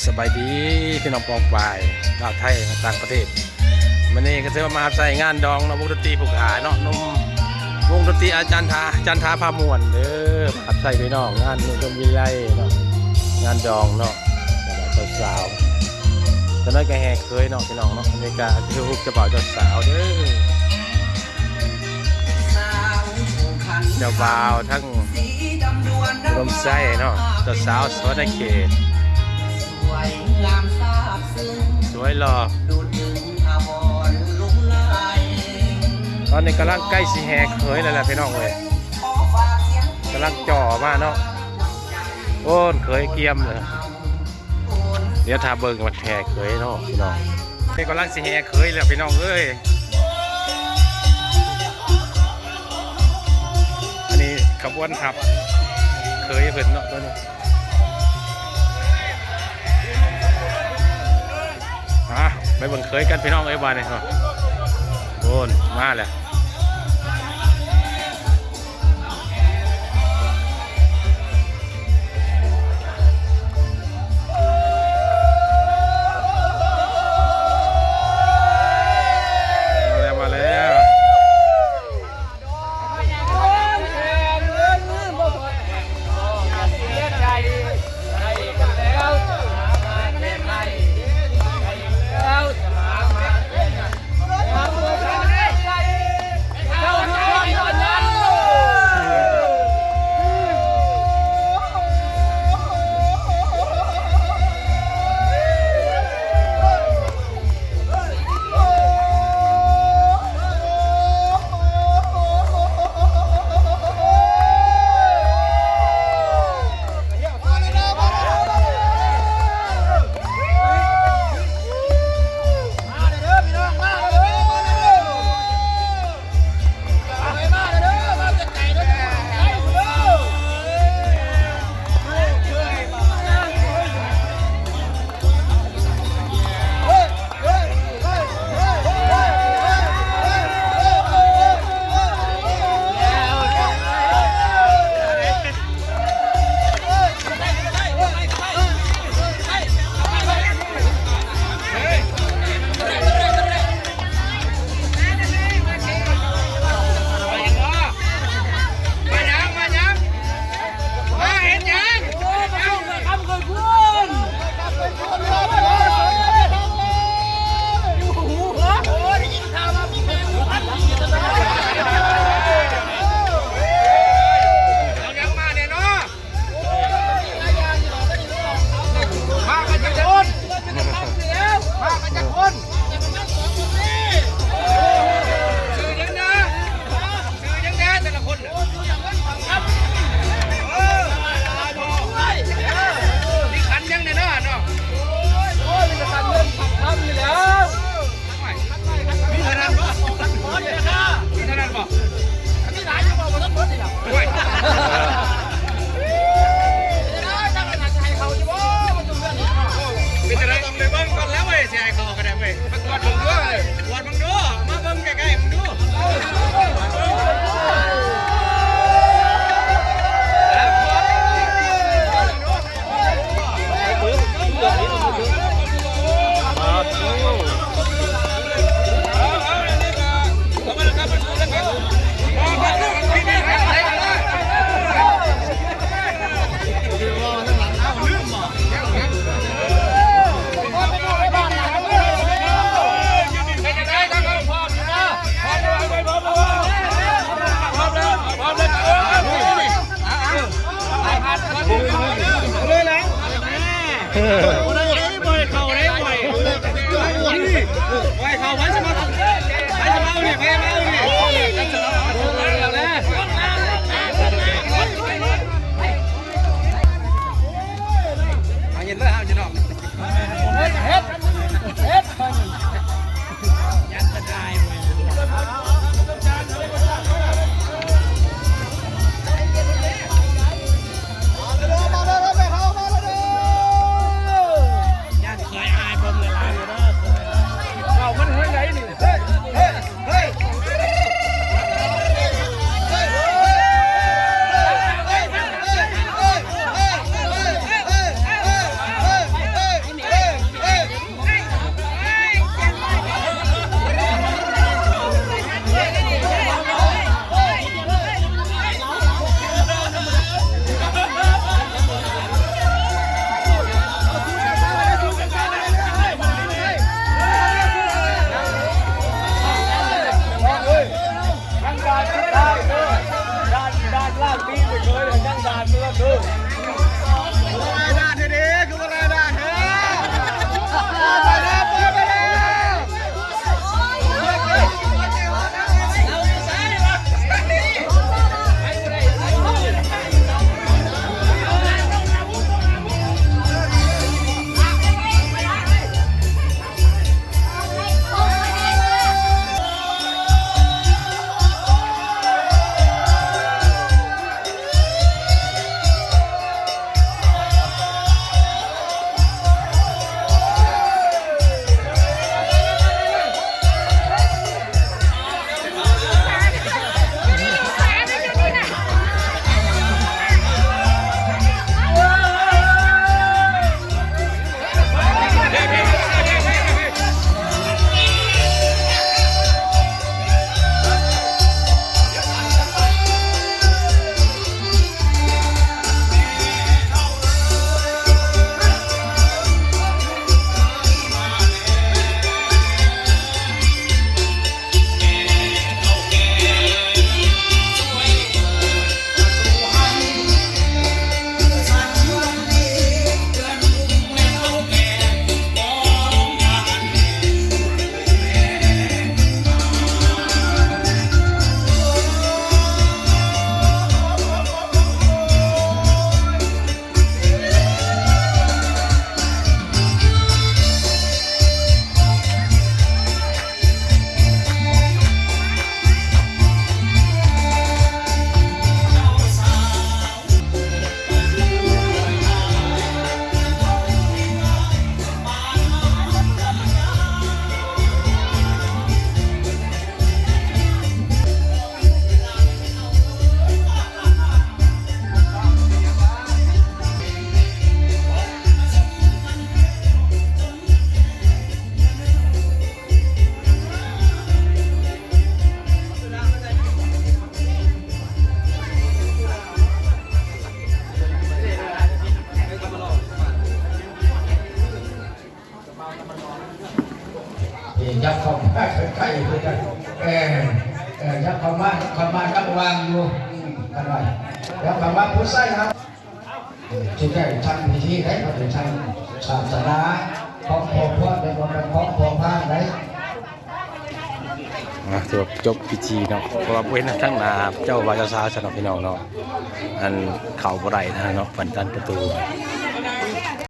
ສະບາຍດີພີ່ນ້ອງປ້ອງປາຍ ຊາວໄທ ແລະ ຕ່າງປະເທດ. ມື້ນີ້ກໍຖືວ່າມາຮັບໃຊ້ງານດອງເນາະ ວົງດົນຕີຜູ້ຂາເນາະ ໜຸ່ມວົງດົນຕີອາຈານທາ ຈັນທາພາມ່ວນເດີ ມາຮັບໃຊ້ພີ່ນ້ອງ ງານນຸ່ມດົນວິໄລເນາະ ງານດອງເນາະ ເຈົ້າສາວ. ຈັກໜ້ອຍກໍແຫ່ເຂີຍເນາະພີ່ນ້ອງເນາະ ອັນນີ້ກໍຄືຮູບເຈົ້າບ່າວເຈົ້າສາວເດີ ເຈົ້າບ່າວທັງ ອຸດົມໄຊເນາະ ເຈົ້າສາວສະຫວັນນະເຂດ ສວຍຫຼໍ່. ຕອນນີ້ກຳລັງໃກ້ຊິແຫ່ເຂີຍແລ້ວແຫຼະພີ່ນ້ອງເອີຍ ກຳລັງຈ່ອມາເນາະ ໂອ້ ເຂີຍກຽມເລີຍ. ດຽວຖ້າເບິ່ງວ່າແຫ່ເຂີຍເນາະພີ່ນ້ອງ ນີ້ກຳລັງຊິແຫ່ເຂີຍແລ້ວພີ່ນ້ອງເອີຍ. ອັນນີ້ຂະບວນທັບເຂີຍເພິ່ນເນາະ ໂຕນີ້ ອ່າ ໄປເບິ່ງເຂີຍກັນພີ່ນ້ອງເອີຍ ບາດນີ້ເນາະ ໂອ້ ມາແລ້ວ. ມາແລ້ວ ມາແລ້ວ. ມາກັນຈັກຄົນ ມາກັນຈັກຄົນ ຊື່ຫຍັງນະ ຊື່ຫຍັງແດ່ແຕ່ລະຄົນນະ ເອີ ມີຂັນຫຍັງແດ່ເນາະ ເນາະ ໂອ້ຍ ມີແຕ່ຂັນເງິນຂັນຄຳນີ້ແຫຼ້ວ. ມີເທົ່ານັ້ນບໍ່? ມີເທົ່ານັ້ນບໍ່? ມີຫຼາຍຢູ່ບໍ່? ບໍ່ທັນໝົດນີ້ລະ ໂອ້ຍ ເປັນຈັ່ງໃດ ທາງນັ້ນຈະໃຫ້ເຂົ້າຢູ່ບໍ່? ເປັນຈັ່ງໃດ ຕ້ອງໄດ້ເບິ່ງກ່ອນແລ້ວເວີຍ ຊິໃຫ້ເຂົ້າກໍໄດ້ເວີຍ ມາກວດເບິ່ງດູ ກວດເບິ່ງດູ ມາເບິ່ງໃກ້ໆເບິ່ງດູ. ຍັບເຂົ້າມາໃກ້ໆຄືກັນ. ເອີ ເອີ ຍັບເຂົ້າມາ ເຂົ້າມາກັບວາງຢູ່ ອືມ ກັນໄວ້. ຍັບເຂົ້າມາຜູ້ຊາຍເຮົາ ເອີ ຊິໄດ້ທຳພິທີໄດ້ ເພິ່ນໄດ້ທຳສາສະໜາຂອງພໍ່ພວກ ແມ່ນບໍ່ແມ່ນຂອງພໍ່ພານໄດ໋. ອ່າ ຖືວ່າຈົບພິທີເນາະ ເພາະວ່າບໍ່ເຫັນທາງໜ້າເຈົ້າບ່າວເຈົ້າສາວຊະເນາະ ພີ່ນ້ອງເນາະ. ອັນ ເຂົ້າບໍ່ໄດ້ນະເນາະ ເພິ່ນກັນປະຕູ.